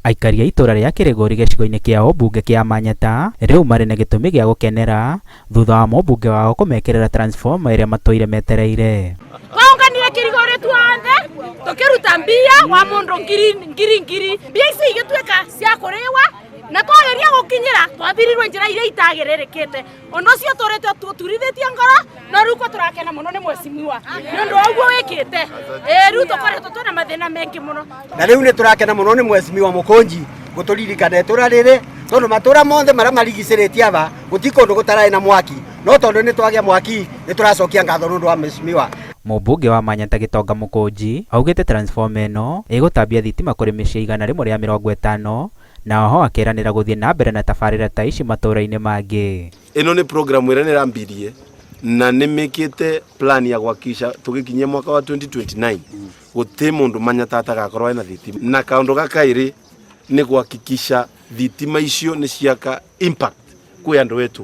Aikari a itũra rĩa Kĩrĩgũri gĩcigo-inĩ kĩa ũmbunge kĩa Manyata rĩu marĩ na gĩtũmi gĩa gũkenera thutha wa mũmbunge wao kũmekĩrĩra transformer ĩrĩa matũire metereire. Twaũnganire Kĩrĩgũri tuothe tũkĩruta mbia wa mũndũ ngiri ngiri ngiri, mbia ici igĩtuĩka cia kũrĩwa na twageria gũkinyĩra twathirirwe njĩra iria itagĩrĩrĩkĩte. Ũndũ ũcio ũtũrĩte ũturithĩtie ngoro no rĩu ko tũrakena mũno nĩ mwecimiwa nĩ ũndũ wa ũguo wĩkĩte. Ĩĩ rĩu tũkoretwo twĩna mathĩna maingĩ mũno. Na rĩu nĩ tũrakena mũno nĩ mwecimiwa Mũkũnji gũtũririkana itũra rĩrĩ tondũ matũra mothe marĩa marigicĩrĩtie aba gũti kũndũ gũtararĩ na mwaki, no tondũ nĩ twagĩa mwaki nĩ tũracokia ngatho nĩ ũndũ wa mwecimiwa. Mũmbunge wa Manyata Gĩtonga Mũkũnji augĩte transformer ĩno ĩgũtambia thitima kũrĩ mĩciĩ 150 na oho akeranĩra gũthiĩ na mbere na tabarĩra ta ici matũra-inĩ mangĩ. Ĩno nĩ program ĩrĩa nĩ ĩrambirie na nĩ mĩkĩte plan ya gwakisha tũgĩkinyia mwaka wa 2029 gũtĩ mũndũ Manyata atagakorwo ena thitima. Na kaũndũ ga kaĩrĩ nĩ gwakikisha thitima icio nĩ ciaka impact kwĩ andũ etu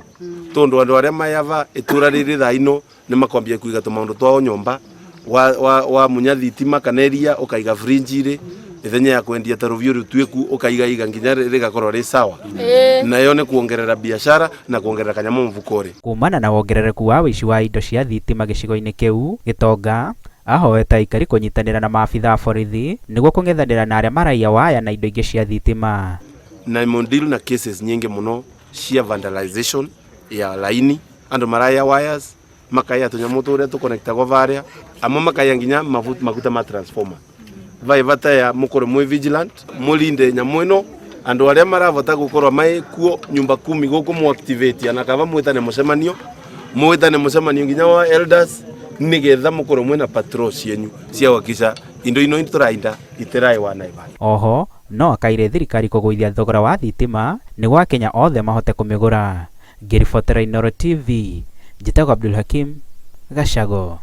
tondũ andũ arĩa mayava itũra rĩrĩ thaa ino nĩ makwambia kũiga tũmaũndũ twao nyũmba wa, wa, wa munya thitima kana iria ũkaiga fridge-rĩ ithenya ya kwendia ta rũbiũ rũtuĩku ũkaiga iga nginya rĩgakorwo rĩ sawa, nayo nĩ kuongerera biashara na kuongerera kanyamũ mfuko-rĩ. Kumana na wongerereku wa ũici wa indo cia thitima gĩcigo-inĩ kĩu, Gĩtonga ahoete aikari kũnyitanĩra na maabitha a borithi nĩguo kũng'ethanĩra na arĩa maraiya waya na indo ingĩ cia thitima. Na deal na cases nyingĩ mũno cia vandalization ya laini, andũ maraya wires makaya tũnyamũ tũrĩa tũkonektagwo varia, amwe makaya nginya maguta ma transformer. Vai bata ya mũkorwo mwĩ vigilant, mũlinde nyamũ ĩno, andũ arĩa marabota gũkorwo mai kuo nyumba kumi gũkũ mu activate ana kaba mwĩtane mũcemanio, mwĩtane mũcemanio nginya wa elders nĩgetha mũkorwo mwĩna patrol cienyu cia gwakisha indo ino tũrainda itiraiwa na ibanda. Oho no akaire thirikari kũgũithia thogora wa thitima nĩguo akenya othe mahote kũmĩgũra. Ngĩribotera Inooro TV, njĩtagwo Abdul Hakim Gacago.